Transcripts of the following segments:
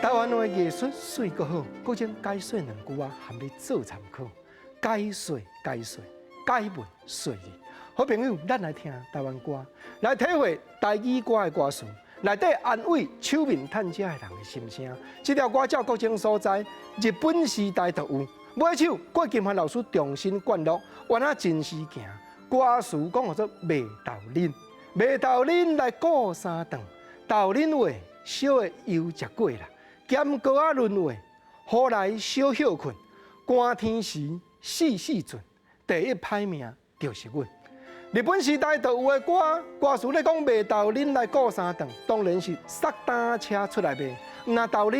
台灣話藝術媠閣好，閣將解說兩句仔含你做參考。解說解說，解問說字。好朋友，咱來聽台灣歌，來體會台語歌的歌詞，內底安慰手面趁食的人的心聲。這條歌照國情所在，日本時代就有。尾手郭金發老師重新灌錄，原來真時行。歌詞講號做賣豆奶，賣豆奶來顧三頓，豆奶話燒的油食過啦，鹹糕仔潤話，雨來小歇睏，寒天時四四陣，第一歹命就是阮。日本時代就有的歌，歌詞咧講賣豆奶來顧三頓，當然是塞單車出來賣，毋但豆奶，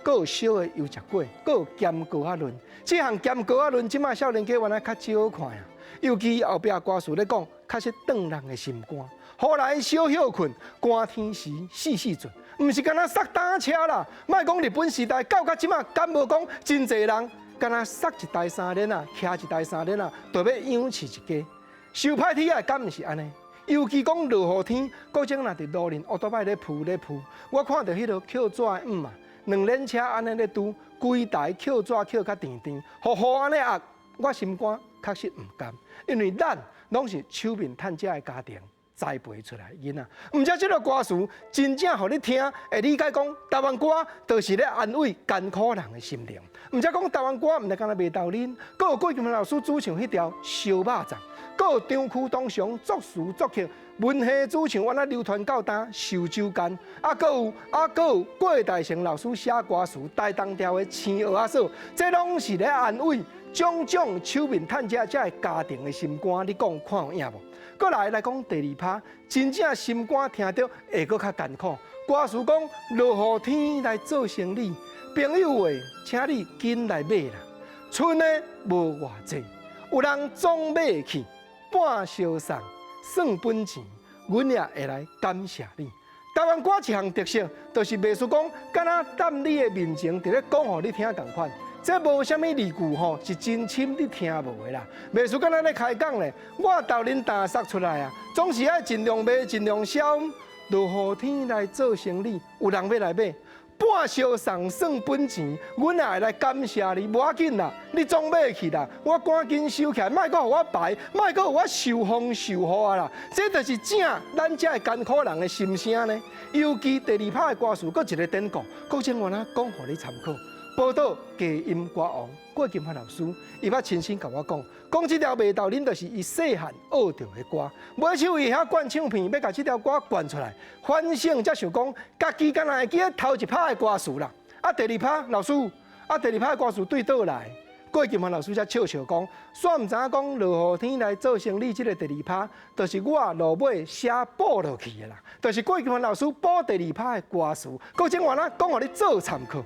閣有燒的油食過，閣有鹹糕仔潤。這項鹹糕仔潤，這馬少年家原來較少看啊。尤其後壁歌詞咧講，確實斷人的心肝。雨來小歇睏，寒天時四四陣，毋是干焦塞單車啦。莫講日本時代到這馬，敢無講真濟人，干焦塞一台三輪仔，騎一台三輪仔，就欲養飼一家。受歹天啊，敢毋是按呢？尤其講落雨天，閣種若佇路面烏多擺咧鋪咧鋪，我看著彼个抾紙的姆啊，兩輪車按呢咧拄，規台抾紙抾較甜甜，予雨按呢壓，我心肝確實毋甘，因為咱攏是手面趁食的家庭栽培出來的囡仔，毋知這个歌詞真正予你聽，會理解講台灣歌就是咧安慰艱苦人的心靈。毋只講台灣歌，毋但干焦賣豆奶，閣有郭金發老師主唱彼條燒肉粽，閣有張區東雄作詞作曲，文戲主唱，按怎流傳到今燒酒矸，啊，閣有啊，閣有郭大成老師寫歌詞，台東調的青蚵仔嫂，這攏是咧安慰種種手面趁食這个家庭的心肝。你講看有影無？閣來來講第二拍，真正心肝聽著會閣較艱苦。歌詞講落雨天來做生理，朋友話，請你緊來買啦。賰的無偌濟，有人總買去，半相送，算本錢，阮也會來感謝你。台灣歌一項特色，就是袂輸講，敢若踮你的面前，佇咧講予你聽仝款。這無啥物字句吼，是真深你聽無的啦。袂輸敢若咧開講咧，我豆奶擔捒出來啊，總是愛盡量賣，盡量銷。落雨天來做生理，有人欲來買，半相送算本錢，阮也會來感謝你。無要緊啦，你總買去啦，我趕緊收起來，莫閣予我排，莫閣予我受風受雨啊啦。這就是正咱這个艱苦人的心聲呢。尤其第二拍的歌詞，閣一个典故，閣將我講予你參考。寶島低音歌王郭金發老師，伊捌親身共我講，講這條賣豆奶就是伊細漢學著的歌。尾手伊遐灌唱片，欲共這條歌灌出來，反省才想講，家己敢若會記得頭一拍的歌詞啦。啊，第二拍老師，啊，第二拍的歌詞對佗來？郭金發老師才笑笑講，煞毋知影講落雨天來做生理，這个第二拍，就是我落尾寫補落去的啦。就是郭金發老師補第二拍的歌詞，閣將我講予你做參考。